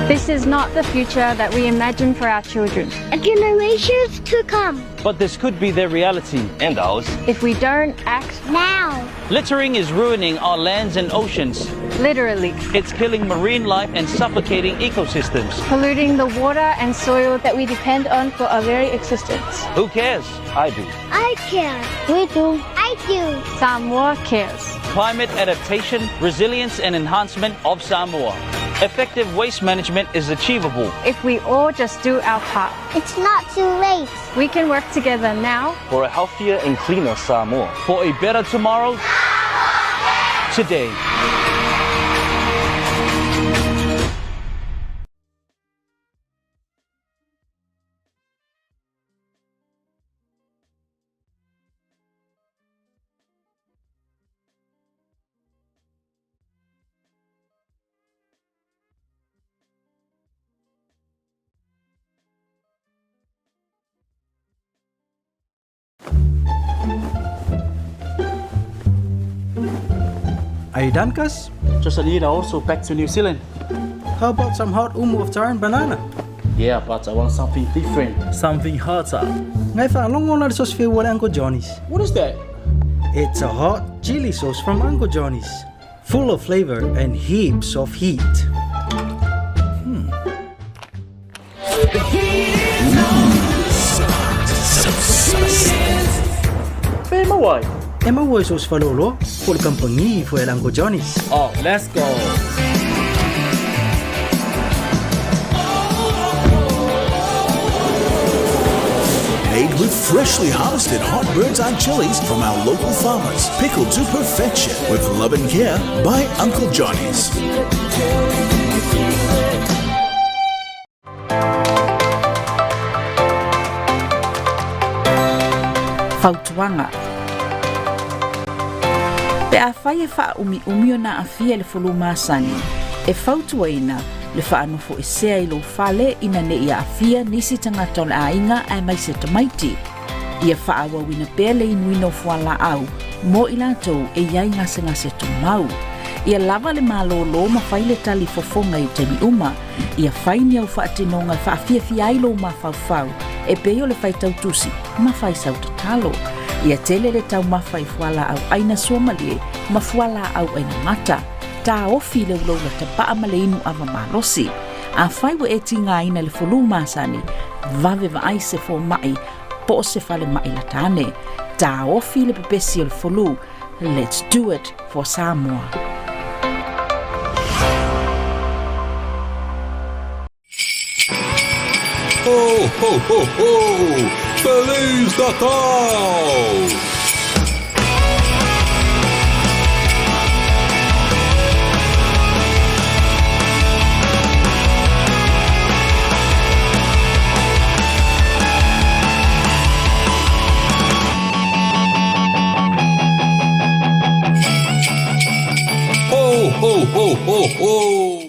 This is not the future that we imagine for our children. And generations to come. But this could be their reality. And ours. If we don't act now. Littering is ruining our lands and oceans. Literally. It's killing marine life and suffocating ecosystems. Polluting the water and soil that we depend on for our very existence. Who cares? I do. I care. We do. I do. Samoa cares. Climate adaptation, resilience and enhancement of Samoa. Effective waste management is achievable if we all just do our part. It's not too late. We can work together now for a healthier and cleaner Samoa. For a better tomorrow, today. Are you done, Cuz? Just a little also back to New Zealand. How about some hot umu of taro and banana? Yeah, but I want something different. Something hotter. Ngai whaalongo na sauce feel what Uncle Johnny's. What is that? It's a hot chili sauce from Uncle Johnny's. Full of flavor and heaps of heat. Where am I? E maua i sauce whalolo, ko le kampangi fo el Uncle Johnny's. Oh, let's go. Made with freshly harvested hot bird's eye chilies from our local farmers. Pickled to perfection with love and care by Uncle Johnny's. Fautuaga. Pe afai e faaumiumi ona aafia i le fulu masani, e fautuaina le faanofoesea i lou fale ina ne i aafia nisi tagata o le aiga aemaise tamaiti. Ia faaauauina pea le inuina o fualaau mo i latou e i ai gasegase tumau. Ia lava le malōlō ma fai le tali fofoga i taimi uma. Ia fai ni au faatinoga e faafiafia ai lou mafaufau e pei o le faitau tusi ma fai sau tatalo. Ia tele le taumafa i fualaau aina suamalie ma fualaau aina mata. Taofi le uloula tapaa ma le inu ava malosi. Afai ua e tigaina i le fulu masani, vave vaai se fomai po o se falemai lata ane. Taofi le pepesi o le fulu. Let's do it for Samoa. Ho, ho, ho, ho! Feliz Natal! Ho, ho, ho, ho, ho!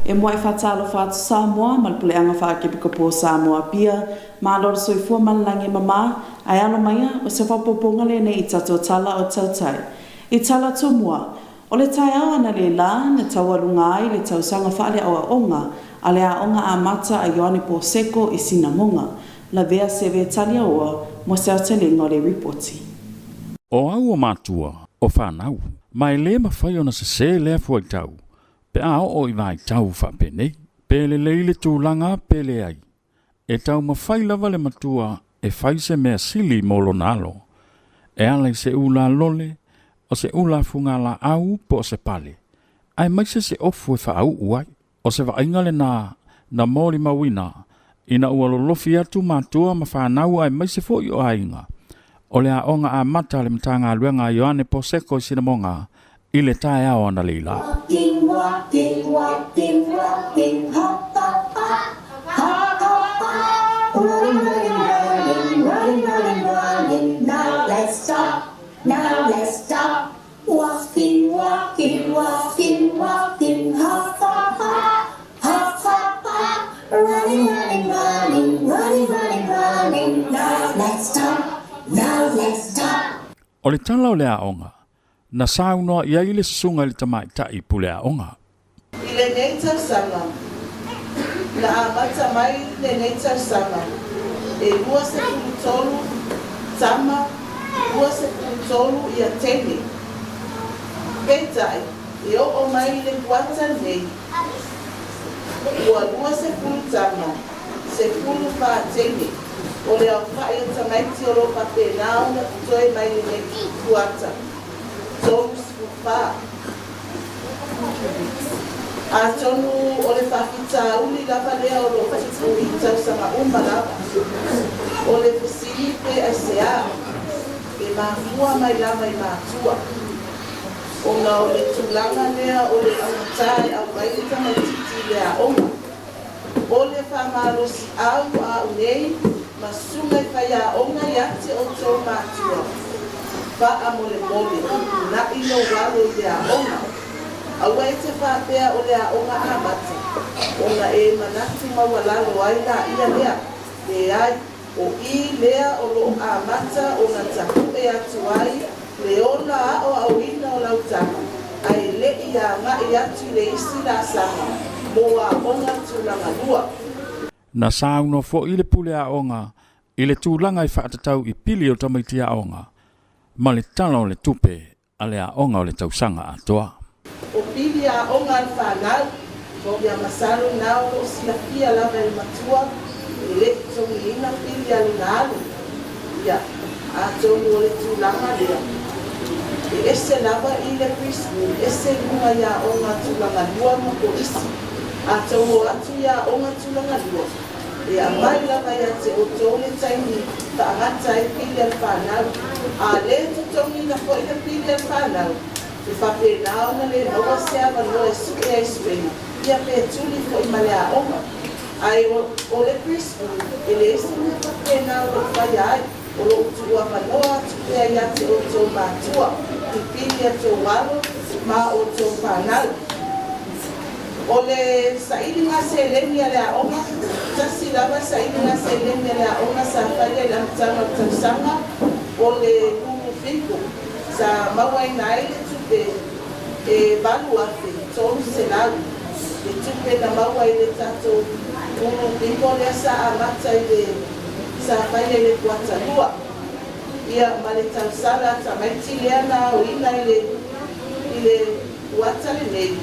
E muai faatalofa atu Samoa ma le Puleaga Faakepikopo o Samoa Apia, malo le soifua ma le lagi e mamā, ae alo maia, o se faaopoopoga lenei i tatou tala o tautai. I tala tumua, O le taeao analeila na taualuga ai le tausaga faaleaoaoga a le Aoga Amata a Ioane Poseko i Sinamoga. Lavea Seve Taliaoa mo se aotelega o le ripoti. O au o matua, o fanau, ma e lē mafai ona sesē lea fuaitau pe a oo i vaitau faapenei. Pe lelei le tulaga pe leai, e taumafai lava le matua e fai se mea sili mo lona alo, e ala i se ula lole, o se ula fugalaau po o se pale, aemaise se ofu e faauu ai. O se vaaiga lenā na molimauina ina ua lolofi atu matua ma fanau aemaise foi o aiga o le Aoga Amata a le Matagaluega a Ioane Poseko i Sinamoga i le taeao analeila. Walking, walking, walking, walking, hop, hop, hop, hop, hop, hop. Running, running, running, running, running, running. Now let's stop, now let's stop. Walking, walking, walking, walking, hop, hop, hop, hop, hop, hop. Running, running, running, running, running, running. Now let's stop, now let's stop. O le tala o le aoga, na saunoa i ai le susuga i le tamaitai pule aoga. I lenei tausaga, na amata mai lenei tausaga, e 23 tama, 23 ia teine. Peitai, e oo mai i le kuata lenei, ua 20 tama, 14 teine. O le aofa'i o tamaiti o lo'o faapena ona totoe mai lenei kuata, 34. Atonu o le faafitauli lava lea o lo'o tupu i tausaga uma lava. O le fesili pe aiseā, e mafua mai lava i matua, ona o le tulaga lea o le augatā e aumai le tamaititi i le aoga. O le faamalosiau a au nei ma susuga i faiaoga ia te outou matua, faamolemole, uunai lou alo i le aoga. Aua e te faapea o le Aoga Amata ona e manatu maualalo ai laia lea. Leai, o i lea o loo amata ona tapu'e atu ai le ola aoaoina o lau tama, ae le'i aga'i atu i le isi laasaga mo aoga tulaga lua. Na saunoa foi le pule aoga i le tulaga e faatatau i pili o tamaiti aoga ma le Tala o le Tupe a le Aoga o le tausaga atoa. O pili aoga a le fanau, ia masalo na o loo silafia lava e le matua e le'i totogiina pili a lona alu. Ia, atonu o le tulaga lea e ese lava i le preschool, ese i luga i aoga tulaga lua ma kolisi. A tou o atu i aoga tulaga lua, e aumai lava ia te outou le taimi faagata ai pili a le fanau. A le totogiina foi le pili a le fanau, e faapena ona le maua se avanoa e sue ai suega, ia pe tuli foi ma le aoga. Ae o le preschool, e leai se mea faapena o loo faia ai. O loo tuu avanoa atu pea ia te outou matua i pili a tou alo ma outou fanau. O le sailiga seleni a le aoga, tasi lava sailiga seleni a le aoga sa faia i le amataga o le tausaga, o le lulu fitu sa mauaina ai le tupe e 8,300, le tupe na maua i le tatou gulu bingo lea sa amata i le sa faia i le kuata lua, ia ma le tausala tamaiti lea na aoina i le i le kuata lenei,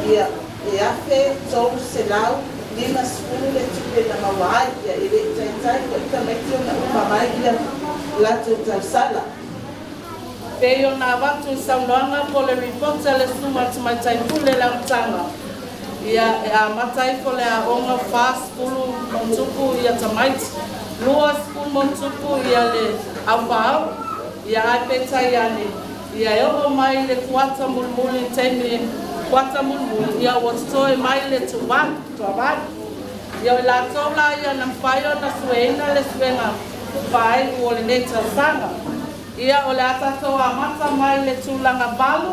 ia e 1,350 le tupe na maua ai, ia e le i taitai foi tamaiti ona uma mai ia latou tausala. Pei ona avatu i saunoaga po o le ripoti a le Susuga i le Tamaitai Pule i le amataga, ia, e amata ifo le aoga 40 ma ona tupu ia tamaiti, 20 ma ona tupu ia le aufaao, ia ae peitai ane, ia e oo mai i le kuata mulimuli i le taimi kuata mulimuli, ia ua totoe mai le tuvalu, toavalu. Ia o i latou la ia na mafai ona sueina le suega faaiu o lenei tausaga. Ia, o le a tatou amata mai le tulaga valu.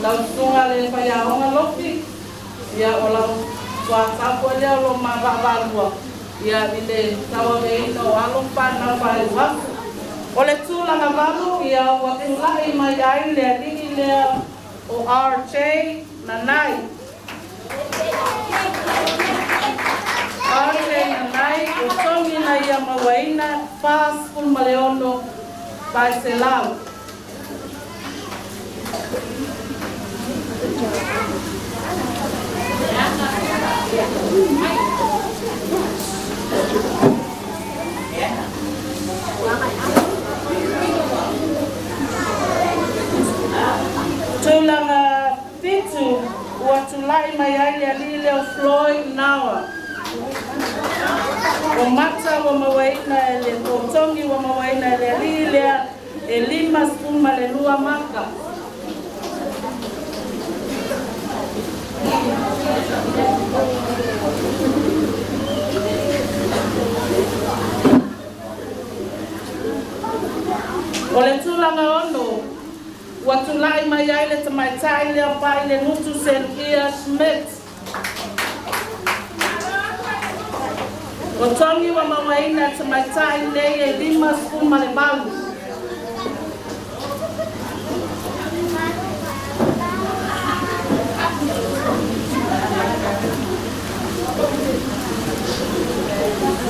Lau susuga le faiaoga Lofi, ia o lau tuatau foi lea o lo ma vaavaalua, ia i le tauaveina o alo ma fanau faaiu aso. O le tulaga valu ia ua tula'i mai ai le ali'i lea o RJ Nanai. RJ Nanai o togi na ia mauaina 46. Tulaga 7 ua tula'i mai ai le ali'i lea o Floyd Nawa. O mata ua mauaina e le totogi ua mauaina e le ali'i lea e 52 maka. O le tulaga 6 ua tula'i mai ai le tamaita'i lea pa'i le gutu Seluia Schmidt. O togi ua mauaina e tamaita'i nei e 58.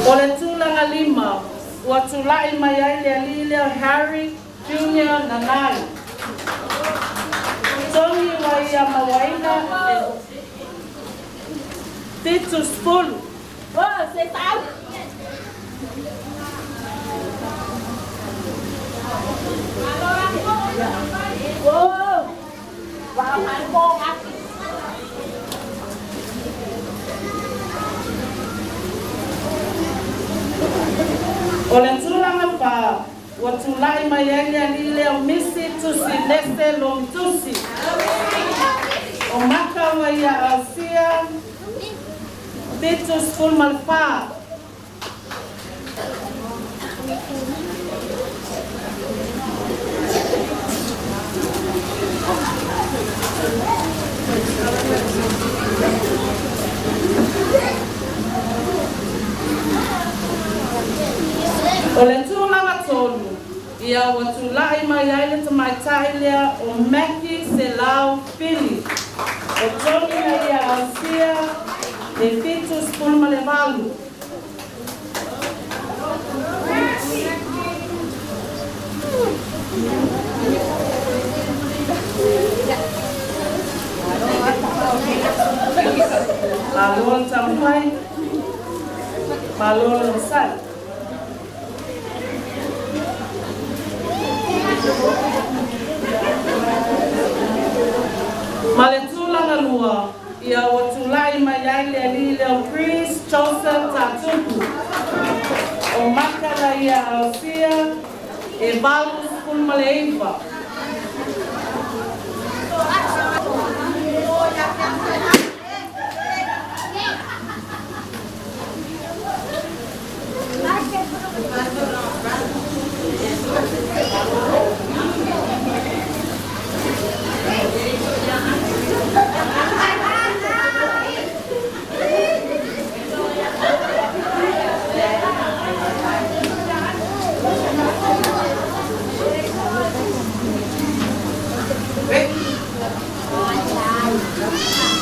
O le tulaga 5 ua tula'i mai ai le ali'i lea Harry Junior Nanai. Togi ua ia mauaina e 70. O le tulaga 4 ua tula'i mai ai le ali'i lea o Misi Tusi Lese Lomitusi. O maka ua ia ausia 74. O le tulaga 3 ia ua tula'i mai ai le tamaita'i lea o Maki Selau Pili. O togi na ia ausia e 78. Malo le taumafai, malo le onosai. Ma le tulaga 2 ia ua tula'i mai ai le ali'i lea o Chris Joseph Tatupu. O maka na ia ausia e 89.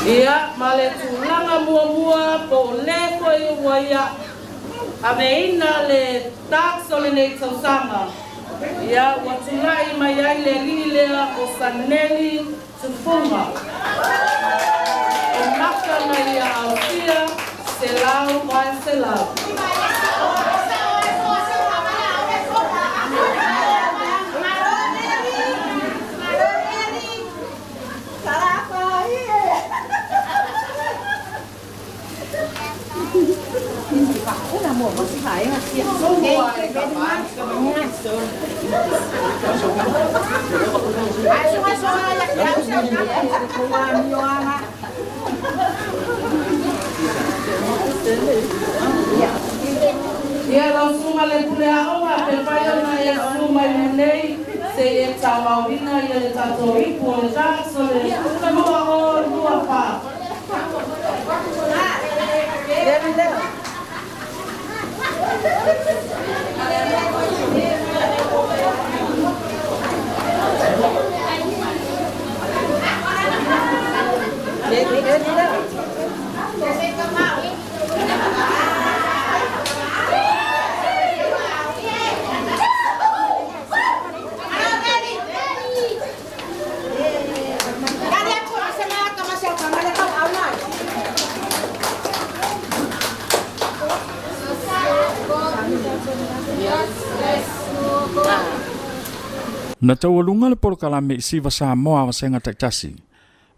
Ia ma le tulaga muamua po o lē fo'i ua ia aveina le tax o lenei tausaga. Ia ua tula'i mai ai le ali'i lea o Saneli Tufuga. O maka na ia ausia 100. Ia lau suga le pule aʻoga pe fai ona ia su mai lenei se i e tauauina ia le tatou ipu o le tax o le 2024. Na taualuga le polokalame i Siva Samoa vasega taitasi,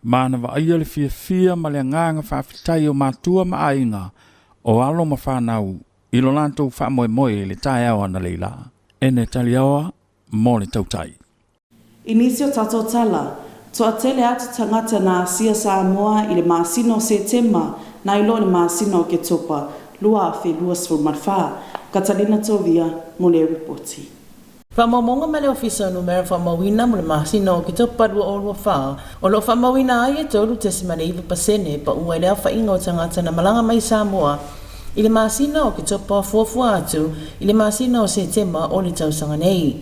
ma na vaaia le fiafia ma le agaga faafetai o matua ma aiga o alo ma fanau i lo latou faamoemoe i le taeao analeila. Ene Taliaoa mo le Tautai. I nisi o tatou tala, toatele atu tagata na asia Samoa i le masina o Setema nai lo le masina o Oketopa 2024. Katalina Tovia mo le ripoti. Faamaumauga mai le Ofisa o Numera Faamauina mo le masina o Oketopa 2024, o lo o faamauina ai e 3.9% paua i le aofaiga o tagata na malaga mai Samoa i le masina o Oketopa fuafua atu i le masina o Setema o le tausaga nei.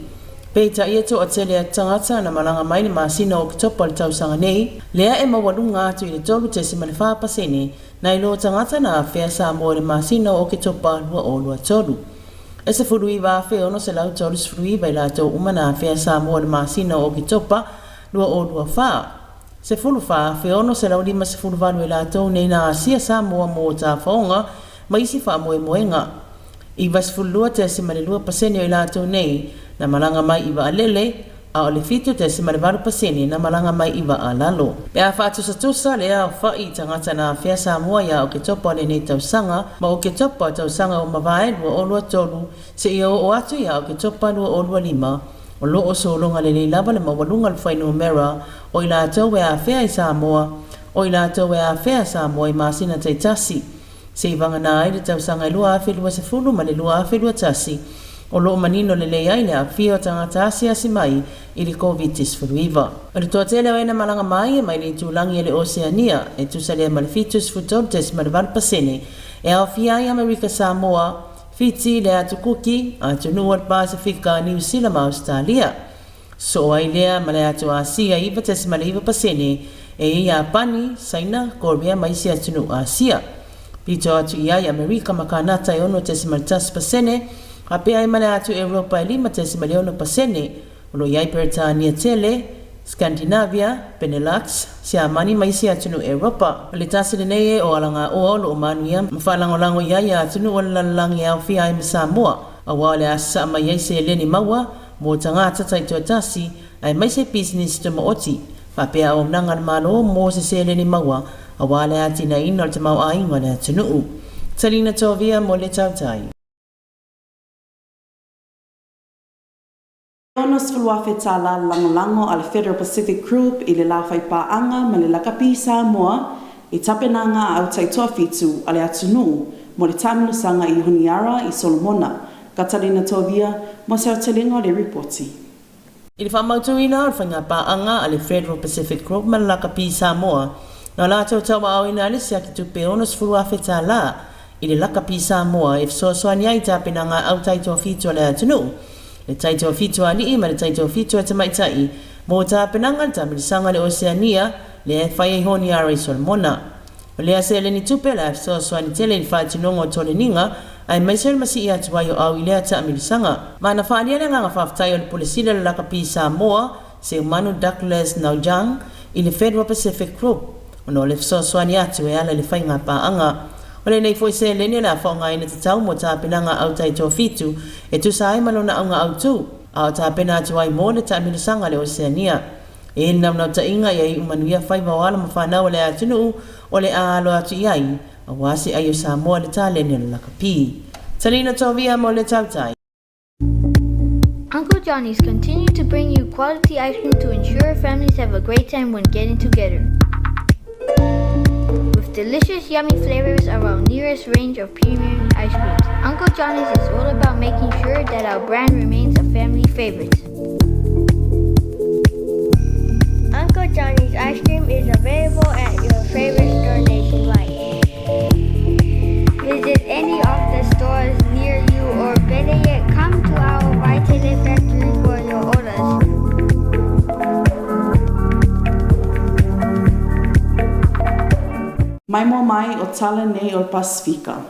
Peitai e toatele atu tagata na malaga mai le masina o Oketopa o le tausaga nei, lea e maualuga atu i le 3.4% nai lo tagata na afea Samoa i le masina o Oketopa 2023. E 19,639 i latou uma na afea Samoa i le masina o Oketopa 2024. 14,658 i latou nei na asia Samoa mo tafaoga ma isi faamoemoega. 92.2% o i latou nei na malaga mai i vaalele, a o le 7.8% na malaga mai i vaa lalo. Pe a faatusatusa le aofa'i i tagata na afea Samoa ia Oketopa o lenei tausaga ma Oketopa o tausaga ua mavae 2023 seia oo atu ia Oketopa 2025, o lo o sologa lelei lava le maualuga o le fuainumera o i latou e afea i Samoa o i latou e afea Samoa i masina taitasi seivagana ai le tausaga e 2020 ma le 2021, o lo o manino lelei ai le aafia o tagata asiasi mai i le Koviti-19. O le toatele o e na malaga mai e mai le itulagi e le Oseania, e tusa lea ma le 73.8%, e aofia ai Amerika Samoa, Fiti, le Atu Kuki, atunuu o le Pasefika, Niu Sila ma Ausetalia. Sosoo ai lea ma le atu Asia 9.9% e i ai Iapani, Saina, Korea ma isi atunuu Asia. Pito atu i ai Amerika ma Kanata e 6.1%, faapea ai ma le atu Europa e 5.6%, o lo o i ai Peretania tele, Scandinavia, Benelux, Siamani ma isi atunuu Europa. O le tasi lenei e o alagaoa o lo o manuia ma faalagolago i ai atunuu o le lalolagi e aofia ai ma Samoa, aua o le a sasaa mai ai seleni maua mo tagata taitoatasi aemaise pisinisi tumaoti, faapea auaunaga a le Malo mo se seleni maua aua le atinaeina o le tamaoaiga o le atunuu. Talina Tovia mo le Tautai. $60,000 tala le lagolago a le Federal Pacific Group i le la faipaaga ma le Lakapi Samoa i tapenaga a au taitoafitu a le atunuu mo le taamilosaga i Honiara i Solomona. Katalina Tovia mo se aotelega o le ripoti. I le faamautuina o le faigapaaga a le Federal Pacific Group ma le Lakapi Samoa, na latou tauaaoina ai le siaki tupe $60,000 tala i le Lakapi Samoa e fesoasoani ai i tapenaga au taitoafitu a le atunuu, le taitoafitu a alii ma le taitoafitu a tamaitai mo tapenaga le taamilosaga i le Oseania lea e fai ai Honiara i Solomona. O lea seleni tupe o le a fesoasoani tele i le faatinoga o toleniga aemaise o le masii atu ai o au i lea taamilosaga. Ma na faaalia le agaga faafetai o le Pule Sili o le Lakapi Samoa, Seumanu Douglas Naujang, i le Federal Pacific Group ona o le fesoasoani atu e ala i le faigapaaga. O lenei foi seleni o le a faaaogaina tatau mo tapenaga au taitoafitu e tusa ai ma lona auga autu, a o tapena atu ai mo le taamilosaga a le Oseania. E le naunautaiga ia iu manuia faiva o alo ma fanau o le atunuu o le a alo atu i ai, aua se ai o Samoa le taleni o le lakapi. Talina Tovia mo le Tautai. Uncle Johnny's continue to bring you quality ice cream to ensure families have a great time when getting together. With delicious, yummy flavors of our nearest range of premium ice creams, Uncle Johnny's is all about making sure that our brand remains a family favorite. Uncle Johnny's ice cream is available at your favorite store nationwide. Visit any of the stores near you or better yet, come to our Waitele factory for your orders. Maimoa mai o tala nei o le Pasefika.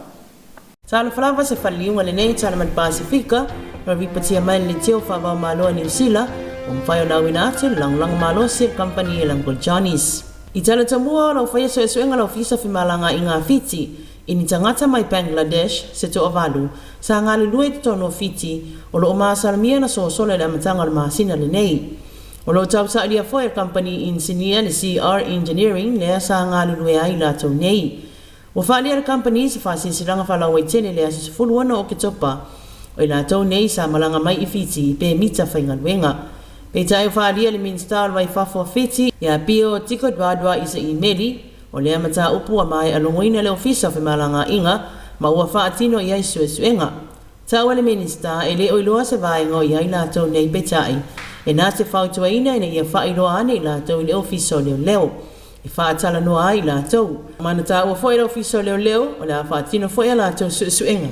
Talofa lava se faleliuga lenei tala mai le Pasefika, na ripotia mai le Leitio Faavaomalo a Niu Sila, ua mafai ona auina atu le lagolago malosi a le kamupani e le Uncle Johnny's. I tala tomua o lau faia suesuega lau fisa fimalagaaiga a Fiti, I ni tagata mai Bangladesh se toavalu sa galulue i totonu o Fiti o loo masalomia ona sosola i le amataga o le masina lenei. O loo tausailia foi e le kamupani inisinia le CR Engineering lea sa galulue ai i latou nei. Ua faaalia e le kamupani se faasilasilaga faalauaitele i le aso 16 o Oketopa o i latou nei sa malaga mai i Fiti i pemita faigaluega. Peitai ua faaalia e le Minisita o le Vai Fafo a Fiti ia Pio Tikoduadua i se imeli, O lea mataupu ua maea logoina le Ofisa o Femalagaaiga ma ua faatino i ai suesuega. Taua le Minisita e le o iloa se vaega o i ai latou nei peitai, e na te fautuaina ina ia faailoa ane i latou i le Ofisa o Leoleo e faatalanoa ai latou. Ma na taua foi e le Ofisa o Leoleo o le a faatino foi a latou suesuega.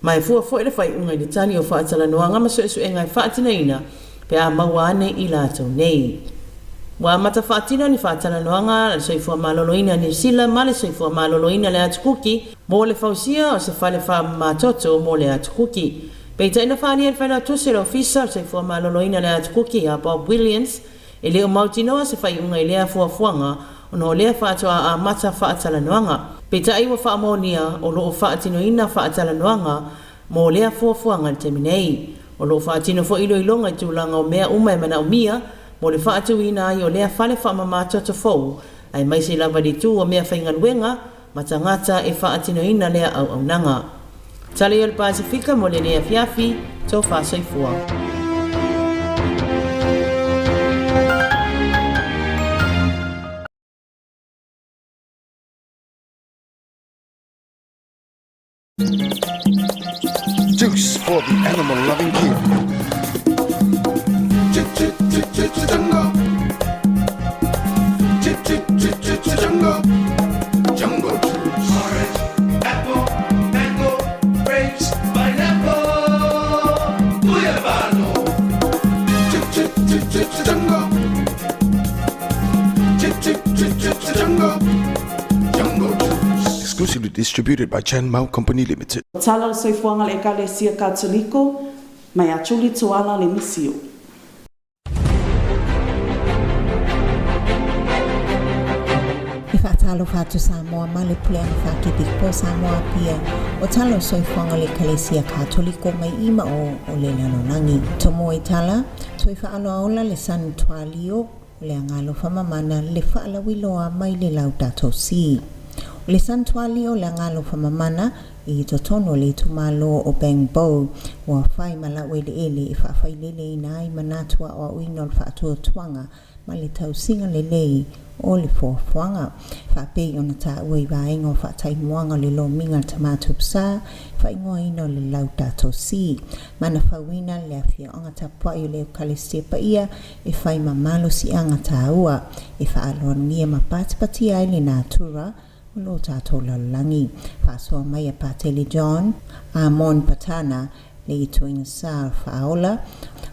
Ma e fua foi le faaiuga i le tali o faatalanoaga ma suesuega e faatinoina pe a maua ane i latou nei. Ua amata faatino ni faatalanoaga a le Soifua Maloloina a Niu Sila ma le Soifua Maloloina a le Atu Kuki mo le fausia o se fale faamamatoto mo le Atu Kuki. Peitai na faaalia e le Failautusi o le Ofisa o le Soifua Maloloina a le Atu Kuki ia Bob Williams E le o mautinoa se faaiuga i lea fuafuaga ona o lea faatoa amata faatalanoaga. Peitai ua faamaonia o lo o faatinoina faatalanoaga mo lea fuafuaga i le taimi nei. O lo o faatino foi iloiloga i tulaga o mea uma e manaomia mo le faatuina ai o lea fale faamamatoto fou aemaise lava i le itu o mea faigaluega ma tagata e faatinoina lea auaunaga. Tala ia o le Pasefika mo lenei afiafi, tofa soifua. Juice for the animal loving kid. Jungle. Jungle. Jungle juice. Orange, apple, mango, grapes, pineapple. Guyabano. Jungle. Jungle. Jungle juice. Exclusively distributed by Chan Mao Company Limited. Tala o le soifuaga le Ekalesia Katoliko mai a Julie Tuala le Misio. E faatalofa atu Samoa ma le puleaga faakepikoa Samoa Apia o tala o soifuaga o le Ekalesia Katoliko mai i ma o o le lalolagi. Tomo i tala, toe faaloaola le San Tualio o le agalofa mamana le faalauiloa mai le Laudato Si. O le San Tualio o le agalofa mamana i totonu o le itumalo o Bang Bo, ua fai ma laueleele e faafaileleina ai manatu aoaoina o le faatuatuaga ma le tausiga lelei o le foafoaga. Faapei ona taua i vaega o faataimuaga o le lomiga a le Tama Tupusa, faaigoaina o le Laudato Si, ma na fauina le afioaga tapuai o le Eukalesia Paia e fai ma malosiaga taua e faaloalogia ma patipatia ai le natura o lo tatou lalolagi. Faasoa mai a Patele John Amon Patana le ituaiga sa faaola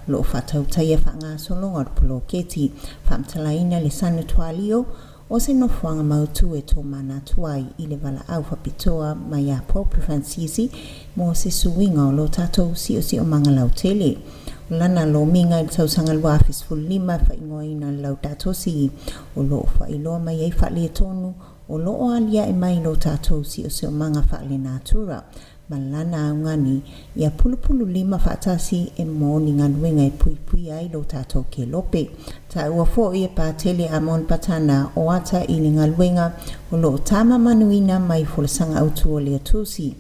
o lo o faatautaia faagasologa o le poloketi faamatalaina le Sanutualio o se nofoaga mautu e tomanatu ai i le valaau faapitoa mai a Pope Fransisi mo se suiga o lo tatou siosiomaga lautele. O lana lomiga i le tausaga 2015 e faaigoaina le Laudato Si o lo o faailoa mai ai faaletonu o lo o aliae mai lo tatou siosiomaga faalenatura ma lana augani ia pulupululima faatasi e mo ni galuega e puipuia ai lo tatou kelope. Taua foi e Patele Amon Patana o ata i le galuega o lo o tamamanuina mai folasaga autu o le Tusi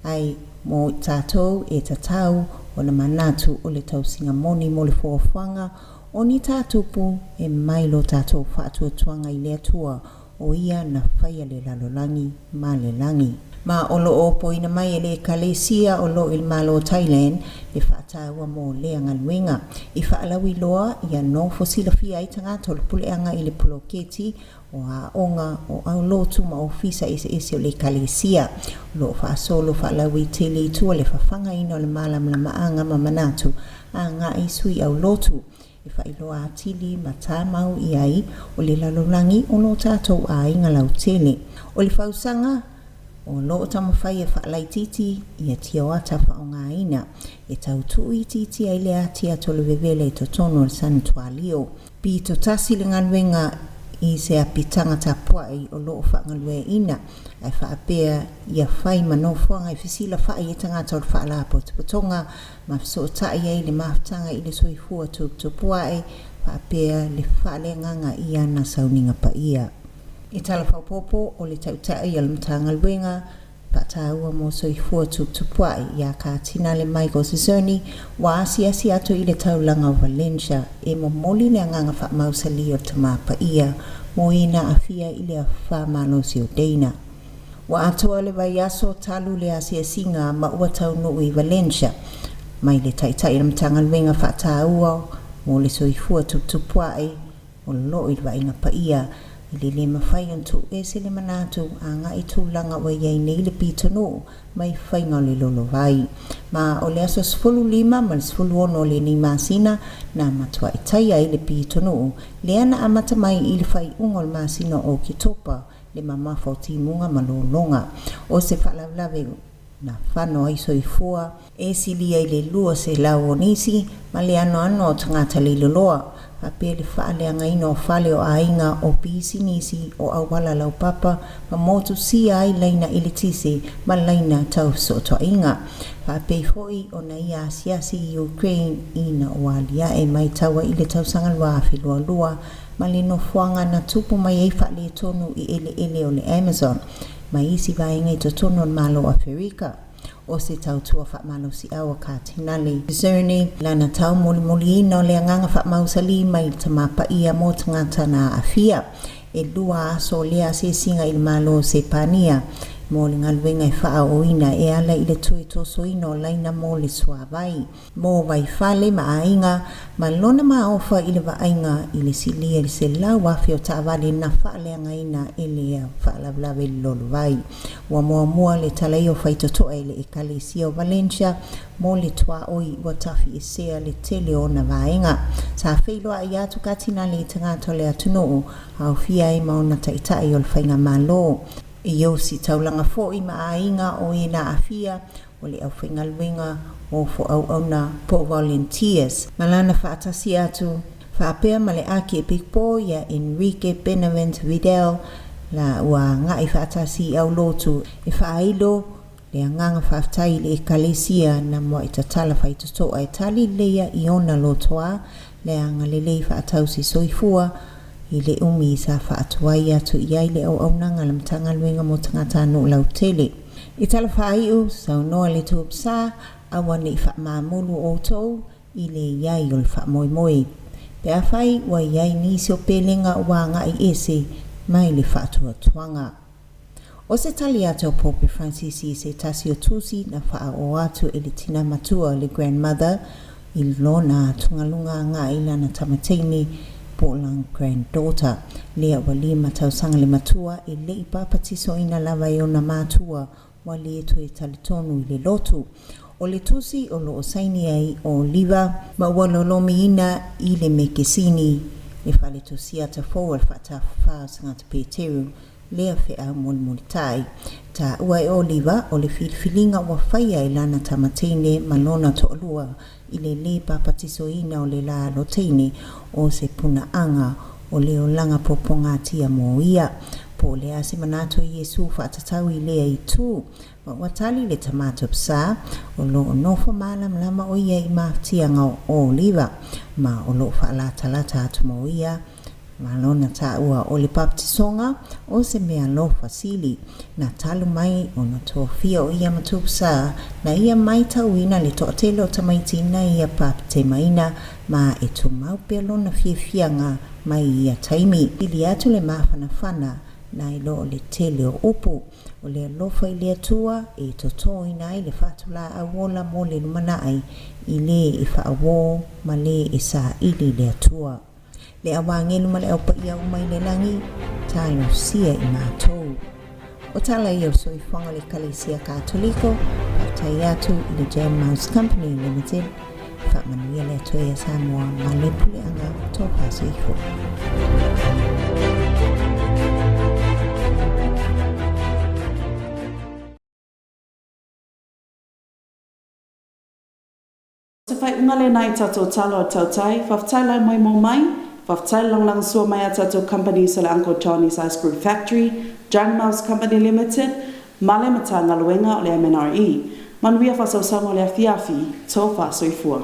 ai mo tatou e tatau ona manatu o le tausiga moni mo le foafoaga o ni tatupu e mai lo tatou faatuatuaga i le Atua o ia na faia le lalolagi ma le lagi. Ma o lo o opoina mai e le Ekalesia o lo o i le Malo o Thailand le faataua mo lea galuega. I faalauiloa ia nofo silafia ai tagata o le puleaga i le poloketi o aoga o aulotu ma ofisa eseese o le Ekalesia. O lo o faasolo faalauaitele i tua le fafagaina o le malamalamaaga ma manatu agai sui aulotu e faailoa atili ma tamau i ai o le lalolagi o lo tatou aiga lautele. O le fausaga o lo o taumafai e faalaitiiti ia tioata faaaogaina e tau tuuitiitia ai le ati atu o le vevela i totonu o le Sanutualio. Pito tasi le galuega i se apitaga tapuaʻi o loo faagalueaʻina ae faapea ia fai ma nofoaga e fesilafaʻi ai tagata o le faalapotopotoga ma fesootaʻi ai le mafutaga i le soifua tuputupu aʻe faapea le faaleagaga i ana sauniga paia. I tala faaopoopo o le Taʻitaʻi o le Matagaluega Faataua mo Soifua Tuputupu Aʻe iā Katinale Michael Zizerny ua asiasi atu i le taulaga o Valencia e momoli le agaga faamausalī o le Tamā Paia mo e na aafia i le afa malosi o Dana. Ua atoa le vaiaso talu le asiasiga ma ua taunuu i Valencia mai le Taʻitaʻi o le Matagaluega Faataua mo le Soifua Tuputupu Aʻe o loo i le vaaiga paia i le lē mafai ona tuuese le manatu agaʻi tulaga ua iai nei le pitonuu mai faiga o le lolovai. Ma o le aso 15 ma le 16 o lenei masina na matuaʻi taia ai le pitonuu lea na amata mai i le faaiuga o le masina o Oketopa le mamafa o timuga ma lologa o se faalavelave na fano ai soifua e silia i le 200 o nisi ma le anoano o tagata leiloloa, faapea le faaleagaina o fale o aiga o pisinisi o auala laupapa ma motusia ai laina eletise ma laina tau fesootaiga. Faapea foʻi ona ia asiasi i Ukraine ina ua aliaʻe mai taua i le tausaga 2022 ma le nofoaga na tupu mai ai faaletonu i eleele o le Amazon ma isi vaega i totonu o le Malo o Aferika. O se tautua faamalosiau a Katinale Czerny lana taumolimoliina o le agaga faamausalī mai le Tamā Paia mo tagata na aafia. E lua aso o lea asiasiga i le Malo o Sepania mo le galuega e faaooina e ala i le toe tosoina o laina mo le suavai mo vaifale ma aiga ma lona maofa i le vaaiga i le silia i le 100,000 o taavale na faaleagaina e le faalavelave i le lolovai. Ua muamua le talaia o faitotoa i le Ekalesia o Valencia mo le tuaoi ua tafiesea le tele o ona vaega. Sa feiloai atu Katinale i tagata o le atunuu aofia ai ma ona taʻitaʻi o le faigamālō i ositaulaga foʻi ma aiga o e na aafia o le aufaigaluega o foauauna po o volunteers ma lana faatasi atu faapea ma le Akiepikopo ia Enrique Benavent Vidal la ua agaʻi faatasi i aulotu e faailo le agaga faafetai i le Ekalesia na muaʻi tatala faitotoa e tali leleia i ona lotoā le agalelei faatausi soifua i le umi sa faatuai atu i ai le auaunaga a le Matagaluega mo Tagatanuu Lautele. I tala faaiu, saunoa le Tuupsa, aua nei faamamulu outou i le iai o le faamoemoe. Pe afai ua iai nisi o pelega ua agaʻi ese mai le faatuatuaga. O se tali atu a Pope Fransisi i se tasi o tusi na faaoo atu e le tina matua, le grandmother, i lona atugaluga agaʻi lana tamateine po o lana granddaughter, lea ua 5 tausaga le matua e leʻi papatisoina lava e ona matua ua lē toe talitonu i le lotu. O le tusi o loo saini ai o Liva ma ua lolomiina i le mekesini le faletosia tafou a le faatafafā o Sagata Peteru lea feau molimolitai. Taua e Oliva o le filifiliga ua faia e lana tamateine ma lona toalua i le lē papatisoina o le lā loteine o se punaaga o le olaga puapuagatia mo ia. Po o le a se manatu o Iesu faatatau i lea itu? Ma ua tali le tamā Tupsa o loo nofo malamalama o ia i mafatiaga o Oliva ma o loo faalatalata atu mo ia ma lona taua o le papatisoga o se mea alofa sili. Na talu mai ona tofia o ia ma Tupsa na ia maitauina le toatele o tamaiti na ia papatemaina ma e tumau pea lona fiafiaga mai ia taimi. Pili atu le mafanafana nai lo le tele o upu o le alofa i le Atua e totoina ai le faatulaau ola mo le lumanaʻi i lē e faauō ma lē e saili i le Atua. Le au agelu ma le au paia uma i le lagi, talosia i matou. O tala ia o le soifuaga o le Ekalesia Katoliko, faafetai atu i le Jan Mouse Company Limited, faamanuia le Atua iā Samoa ma le puleaga tofa soifua. O se faaiuga lena i tatou tala o le tautai, faafetai lau moemoe mai, Faafetai le lagolagosua mai a tatou companies o le Uncle Johnny's Ice Cream Factory, John Mouse Company Limited, ma le Matagaluega o le MNRE. Manuia faasausauga o le afiafi, tofa soifua.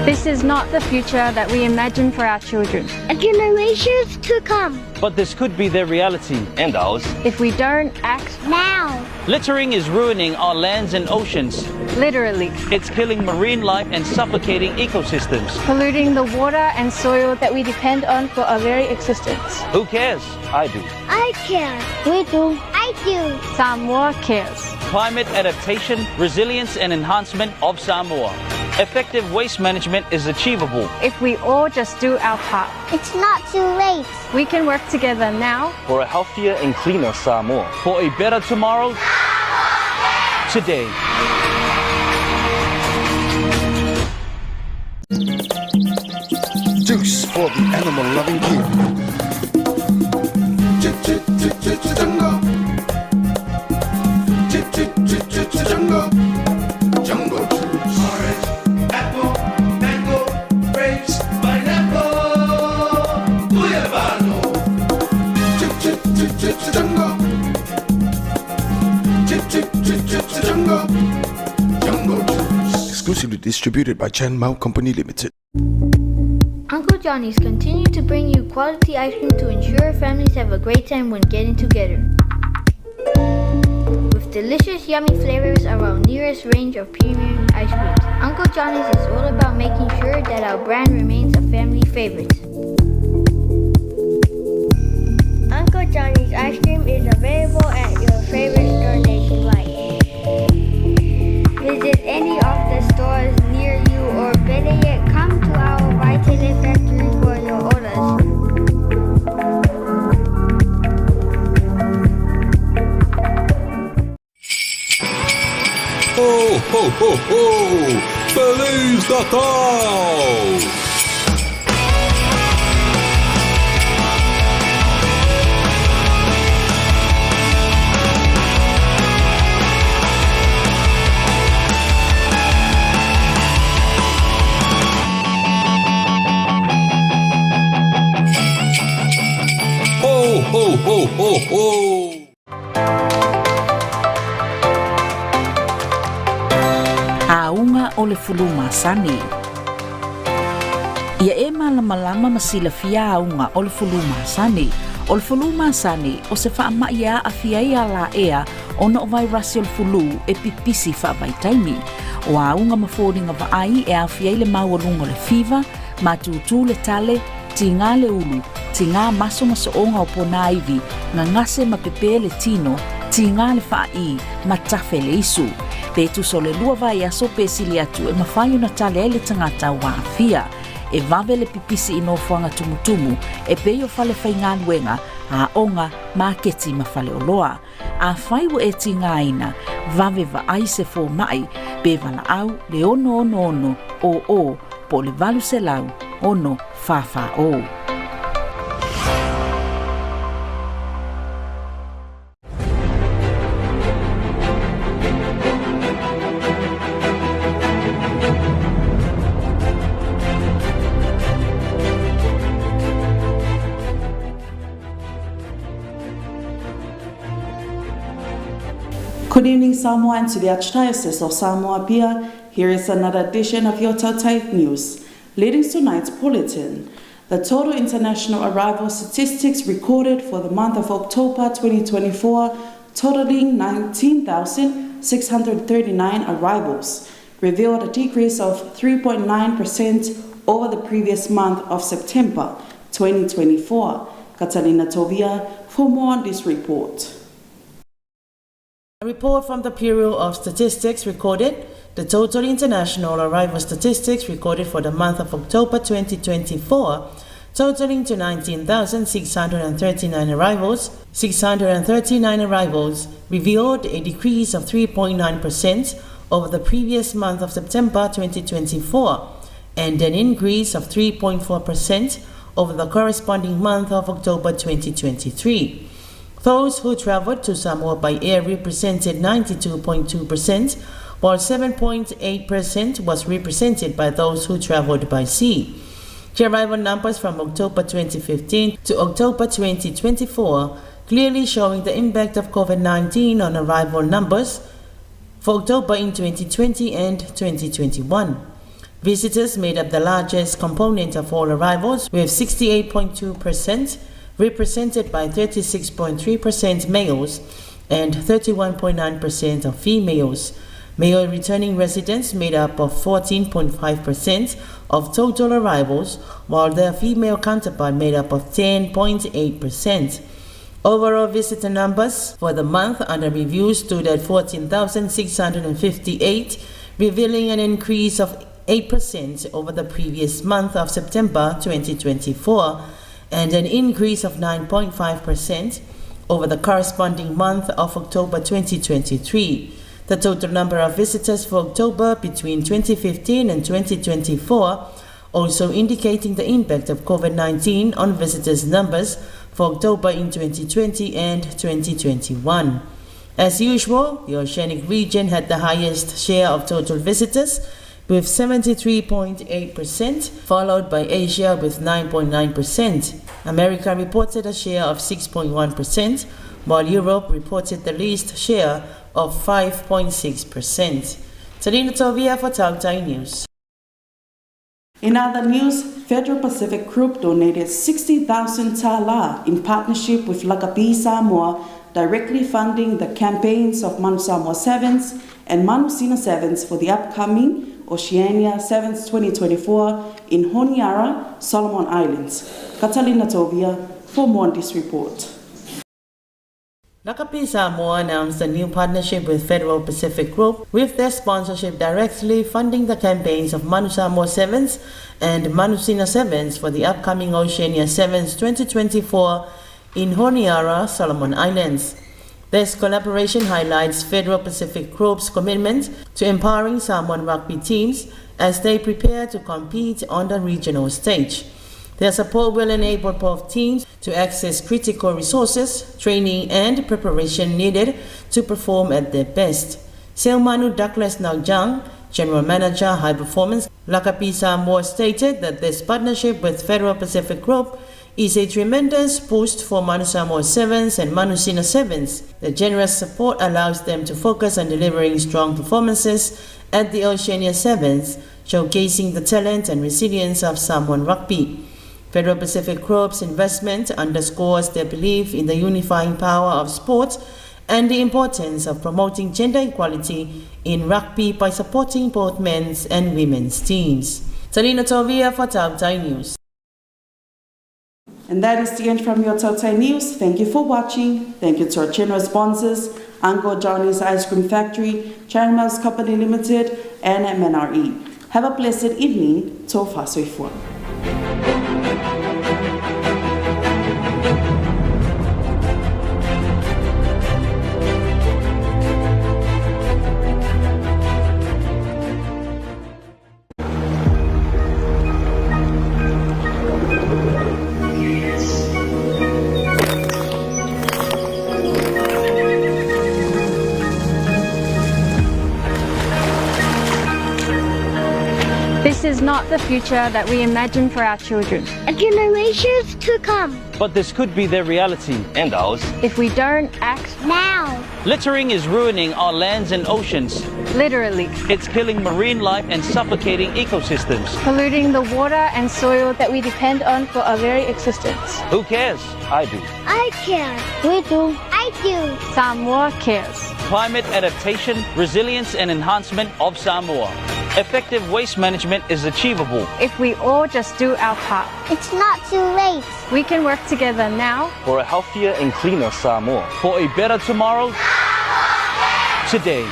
This is not the future that we imagine for our children. And generations to come. But this could be their reality. And ours. If we don't act now. Littering is ruining our lands and oceans. Literally. It's killing marine life and suffocating ecosystems. Polluting the water and soil that we depend on for our very existence. Who cares? I do. I care. We do. I do. Samoa cares. Climate adaptation, resilience and enhancement of Samoa. Effective waste management is achievable. If we all just do our part. It's not too late. We can work together now. For a healthier and cleaner Samoa. For a better tomorrow. Today. Juice for the animal loving king. Jungle. Jungle. Jungle juice. Orange, apple, mango, grapes, pineapple. Cuiabano. Jungle. Jungle. Jungle juice. Exclusively distributed by Chan Mao Company Limited. Uncle Johnny's continue to bring you quality ice cream to ensure families have a great time when getting together. With delicious, yummy flavors of our nearest range of premium ice creams, Uncle Johnny's is all about making sure that our brand remains a family favorite. Uncle Johnny's ice cream is available at your favorite store nationwide. Visit any of the stores near you or better yet, come to our Vaitele factory for your orders. Ho, ho, ho, ho! Feliz Natal! Ho, ho, ho, ho, ho! Auga o le fulu masani. Ia e malamalama ma silafia auga o le fulu masani. O le fulu masani o se faamaʻi e aafia ai alaea ona o vairasi o le fulu e pipisi faavaitaimi. O auga ma foliga vaai e aofia ai le maualuga o le fiva, matutū le tale, tigā le ulu, tigā maso ma soʻoga o ponāivi, gagase ma pepē le tino, tigā le faaʻī, ma tafe le isu. Pe tusa o le lua vaiaso pe sili atu e mafai ona tale ai le tagata ua aafia. E vave le pipisi i nofoaga tumutumu e pei o fale faigaluega, aoga, maketi ma faleoloa. Afai ua e tigaina, vave vaai se fomaʻi pe valaau le 666 00 po o le 800 6 44 0. Good evening, Samoa, and to the Archdiocese of Samoa Apia. Here is another edition of your Tautai News. Leading tonight's bulletin, the total international arrival statistics recorded for the month of October 2024 totaling 19,639 arrivals, revealed a decrease of 3.9% over the previous month of September 2024. Catalina Tovia for more on this report. A report from the Bureau of Statistics recorded the total international arrival statistics recorded for the month of October 2024, totaling to 19,639 arrivals. 639 arrivals revealed a decrease of 3.9% over the previous month of September 2024 and an increase of 3.4% over the corresponding month of October 2023. Those who traveled to Samoa by air represented 92.2%, while 7.8% was represented by those who traveled by sea. The arrival numbers from October 2015 to October 2024 clearly showing the impact of COVID-19 on arrival numbers for October in 2020 and 2021. Visitors made up the largest component of all arrivals, with 68.2% represented by 36.3% males and 31.9% of females. Male returning residents made up of 14.5% of total arrivals, while their female counterpart made up of 10.8%. Overall visitor numbers for the month under review stood at 14,658, revealing an increase of 8% over the previous month of September 2024 and an increase of 9.5% over the corresponding month of October 2023. The total number of visitors for October between 2015 and 2024 also indicating the impact of COVID-19 on visitors' numbers for October in 2020 and 2021. As usual, the Oceanic region had the highest share of total visitors with 73.8%, followed by Asia with 9.9%. America reported a share of 6.1%, while Europe reported the least share of 5.6%. Talina Tovia for Tautai News. In other news, Federal Pacific Group donated 60,000 tala in partnership with Lakapi Samoa, directly funding the campaigns of Manu Samoa Sevens and Manusina Sevens for the upcoming Oceania Sevens 2024 in Honiara, Solomon Islands. Catalina Tovia for more on this report. Lakapi Samoa announced a new partnership with Federal Pacific Group, with their sponsorship directly funding the campaigns of Manu Samoa Sevens and Manusina Sevens for the upcoming Oceania Sevens 2024 in Honiara, Solomon Islands. This collaboration highlights Federal Pacific Group's commitment to empowering Samoan rugby teams as they prepare to compete on the regional stage. Their support will enable both teams to access critical resources, training, and preparation needed to perform at their best. Selmanu Douglas Naujang, General Manager, High Performance, Lakapi Samoa stated that this partnership with Federal Pacific Group is a tremendous boost for Manu Samoa Sevens and Manusina Sevens. The generous support allows them to focus on delivering strong performances at the Oceania Sevens, showcasing the talent and resilience of Samoan rugby. Federal Pacific Group's investment underscores their belief in the unifying power of sport and the importance of promoting gender equality in rugby by supporting both men's and women's teams. Talina Tovia for Tautai News. And that is the end from your Tautai News. Thank you for watching. Thank you to our channel sponsors, Uncle Johnny's Ice Cream Factory, China Mouse Company Limited, and MNRE. Have a blessed evening. Tofa Soifua. This is not the future that we imagine for our children. And generations to come. But this could be their reality. And ours. If we don't act now. Littering is ruining our lands and oceans. Literally. It's killing marine life and suffocating ecosystems. Polluting the water and soil that we depend on for our very existence. Who cares? I do. I care. We do. I do. Samoa cares. Climate adaptation, resilience and enhancement of Samoa. Effective waste management is achievable if we all just do our part. It's not too late. We can work together now for a healthier and cleaner Samoa. For a better tomorrow, today.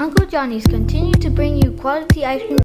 Uncle Johnny's continue to bring you quality ice cream.